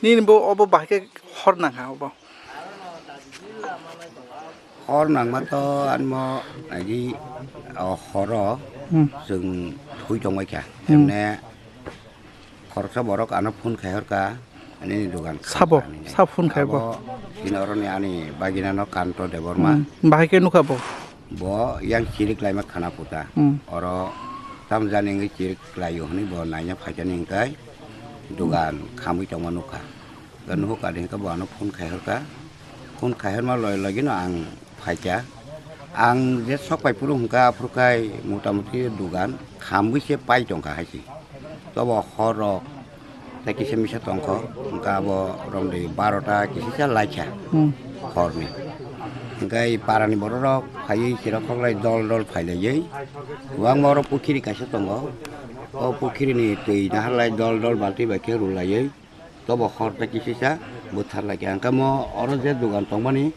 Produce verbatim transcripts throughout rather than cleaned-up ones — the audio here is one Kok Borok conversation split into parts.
Nini bo obo bahai khe hor nang ha obo. Hor nangma to anmo agi o horo Hmm. chwng thui tongbai kha. Hmm. Emne khoroksa borok ano phone khai hor ka, ani ni dogan Sabo, khamkha hinwi. Sabo phone khai bo. Abo chini oroni ani bagina no Kanto Debbarma. Hmm. Bahai khe nukha bo. Bo yang chirik laima khana puta. Hmm. Oro tamjani wngwi chirik laio hinwi bo naina phaikani hwnkhe dogan khamwi tongma nukha. Ga nuhuk adi hwnkhe bo ano phone khai hor ka. Phone khai horma loi logino ang phaikha. Ang je sok pai phuru hwnkha aphuru khai mota moti dogan khamwi se pai tongkha hai se. Tobo hor rok tei kisa misa tongkho, hwnkhe abo romdi barota kisisa laikha Hmm. horni. Hwnkhe parani borok rok phaiwi chirok khoklai dol dol phailaiwi. Wngma oro pukhiri kaisa tongo. O pukhirini twi naharlai dol dol balti bai khe rwlaiwi. Tobo hor tei kisisa bwthar laikha. Hwnkhe mo oro je dogan tongmani,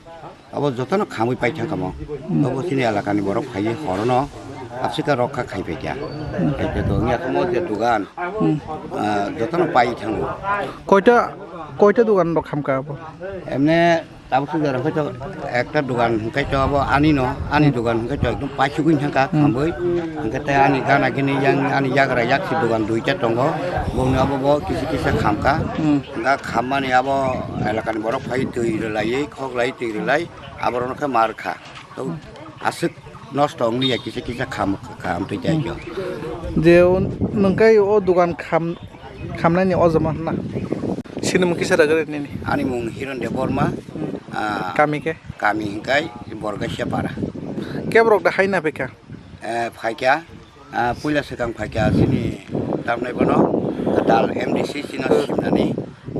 abo jotono khamwi pai thangkha mo. Hmm. Tobo chini elakani borok phaiwi horono aswk khe rokha khai phaikha. Khai phaikha wngya khe mo je dogan, Hmm. ah, jotono pai thango. Koita, koita dogan rok khamkha abo? Emne tabuk sujak hwnkhe to ekta dogan hwnkhe to abo ani no, ani Hmm. dogan hwnkhe to ekdom paisugwi thangkha Hmm. khamwi. Hwnkhe tei ani gana gini yang ani yagra yaksi dogan duita tongo. Bongni abo bo kisa kisa khamkha. Hmm. Hwnkhe khammani abo elakani borok phai twi rwlaiwi, khoklai twi rwlai, aborokno khe mar kha. To aswk nosto wngya kisa kisa kham, kham twi tei Hmm. khe. Je o nwng kai o dogan kham, khamnani o jama hwnna. Sinimung kisa rwgwk nini. Ani mung Hiron Debbarma. Hmm. Ah, Kami khe? Kami hwnkhe Borgasia para. Keborok da haina phaikha? Eh, phaikha. Ah, puila swkang phaikha chini tamnai bono dal M D C chino simnani,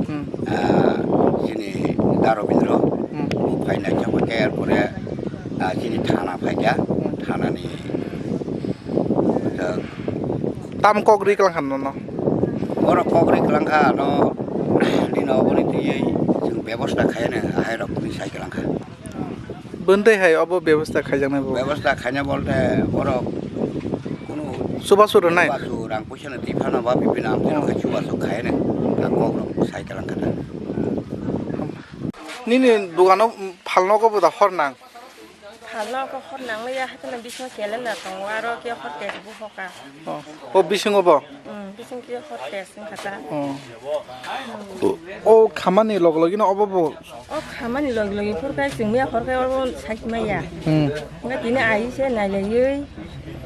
Hmm. ah, chini Da Robindro, Hmm. bo phaina chama khe, erpore, ah, chini thana phaikha, Hmm. thanani, ah, Tam kok ri kwlang kha nono? Borok kok ri kwlang kha, no, nino oboni twiwi chwng bebosta khaiyano, ahai rok twi sai kwlang kha. Bwndai hai obo bebosta khaijaknai bo? Bebosta khaina bolte borok kunu Chubachu rwnai? Chubachu rang puisa no twi phano ba bibini amtwi rok Oh. khai chubachu khaina ang kok rok sai kalang kha da. Nini dogano phalnogo bo da hor nang? Phalnogo hor nang ya, haikhe no bisingo calendar tongo, aro khe hor test bo hoka. Oh. O bisingo bo? Hmm, bising khe hor test wngkha ta. Oh. O, o khamani log logino obo bo? O khamani log logi phurkhai chwngmaya horkhai obo saikmaya. Hmm. Hwnkhe tini ai se nailaiwi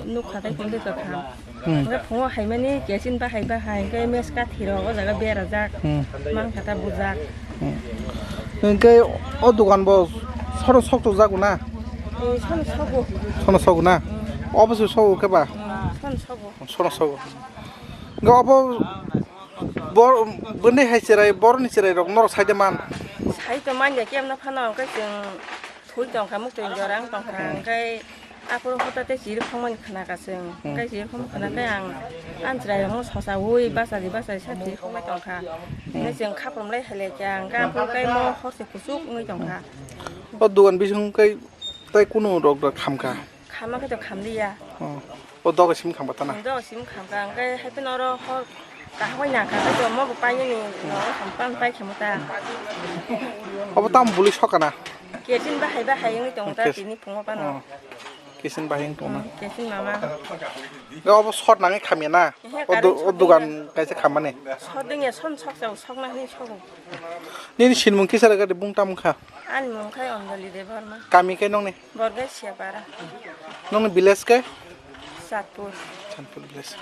nukha tei tongtwi kwkham. Hmm. Hwnkhe phungo haimani kesin bahai bahai hwnkhe meska thirok o jaga berajak. Hmm. Mankha ta bujak. Hmm. Hwnkhe o dogan bo sono sok tokjago na? Eh, sono sogo. Sono sogo na? Hmm. Obo se sogo khe ba? Hmm, sono sogo. Sono sogo. Hwnkhe obo bor-, bwrwini hai cherai, borokni cherai rok norok sai de man? Sai to man ya, kemno phano hwnkhe chwng thwi tongkha, muktwi jora wng tongkha, hwnkhe aphuru hota tei chiri khongmani khna ka chwng, hwnkhe chiri khongmani khna khe ang ani cherai rokno sosaui bachari bachari sa chiri khongmani tongkha, hwnkhe chwng khaprum lai hai lai kha, hwnkhe aphuru khe mo hor se kuchuk wngwi tongkha. O dogan bising khe tei kunu rok da khamkha? Khama khe to khamliya. Oh. O doga sim kham batana? Doga sim kham ka, hwnkhe hai phano oro hor kaham bai nangkha, khe to mo bo painani no ham pan pai khamo ta. Obo tamo bului sokana? Kesin bahai bahai wngwi tongo ta. Kes- tini phungo pano. Oh. Kesin bahai wng tongna? Hmm, kesin mama. Ga obo short nangwi khamya na? Ehe, o do-, current o short dogan wngya. Kaisa khammani? Short wngya, son sok chao, sokna hwnwi sogo. Nini sinmung kisa rwgadi bung tamo kha? Ani mung khai Anjali Debbarma. Kami khe nongni? Borgasia para. Nongni village khe? Satpur. Satpur village.